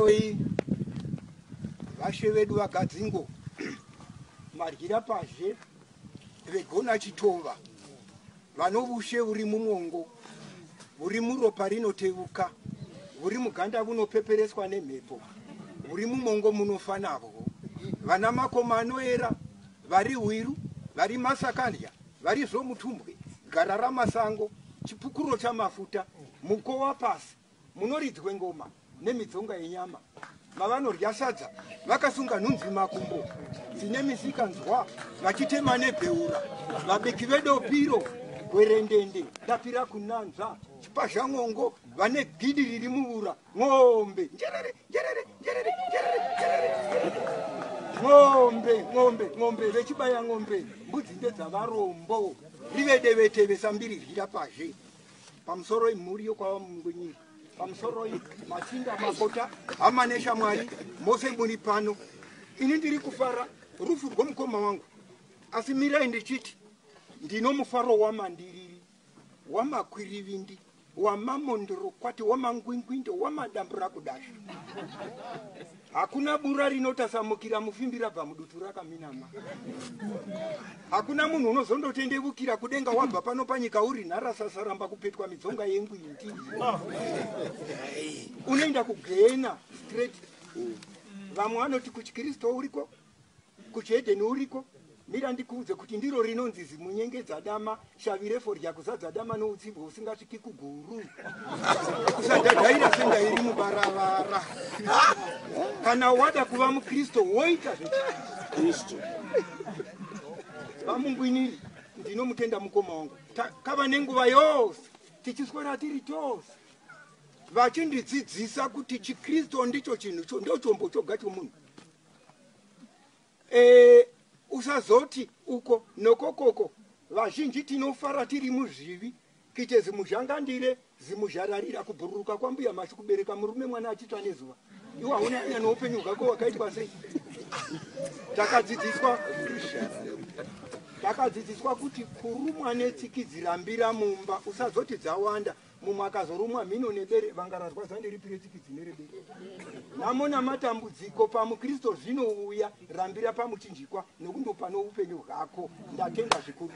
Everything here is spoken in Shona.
Pamusoroi vashe vedu vaGadzingo madyira pazhe vegona chitova vanovushe vuri mumwongo vuri muropa rinotevuka vuri muganda vunopepereswa nemhepo vuri mumongo munofa navo vana makoma anoera vari hwiru vari masakandya vari zvomutumbwe gara ramasango chipukuro chamafuta mukowa pasi munoridzwe ngoma nemidzonga yenyama mavanorya sadza vakasunga nhunzi makumbo dzine misikanzwa vachitema nebheura vabiki vedopiro gwerendende ndapira kunanzva chipazhan'ongo vane gidi riri muvura ng'ombe njerere njerere njerere njerere njerere ng'ombe ng'ombe ng'ombe vechibaya ng'ombe mbudzi ndedzavarombo rive deveteve sambiri ryira pazhe pamusoro imhuri yokwava mungwinyiri pamusoro machinda makota hama neshamwari mose muri pano ini ndiri kufara rufu rwomukoma wangu asi mirai ndichiti ndino mufaro wamandiriri wamakwirivindi wamamondorokwati wamangwingwindo wamadambura kudasha hakuna bura rinotasamukira mufimbi rabva mudutu rakaminama hakuna munhu unozondotendevukira kudenga wabva pano panyika uri nharasasaramba kupetwa midzonga yengwindi unoenda kugena straight vamwe vanoti kuchikristu uriko kuchihedheni uriko mira ndikuudze kuti ndiro rinonzi zimunyengedza dama shavi refodya kuzadza dama noutsibwe usingasviki kuguru kusadhadhaira sendairi mubaravara kana wada kuva mukristu woita zvechikristu vamungwiniri ndinomutenda mukoma wangu takava nenguva yose tichiswera tiri tose vachindidzidzisa kuti chikristu ndicho chinhu ndochombo choga chomunhu e, usazoti uko nokokoko vazhinji tinofara tiri muzvivi kuite zimuzhangandire zimuzhararira kubhururuka kwambuya mashi kubereka murume mwana achitsva nezuva iwe hauna hanya noupenyu hwako wakaitwa sei takadzidziswa takadzidziswa kuti kurumwa netsikidzi rambira mumba usazoti dzawanda mumwe akazorumwa mhino nebere vangararwa zandiripire tsikidzi nerebere nhamo namatambudziko pamukristu zvinouya rambira pamuchinjikwa nokundopa noupenyu hwako ndatenda zvikuru.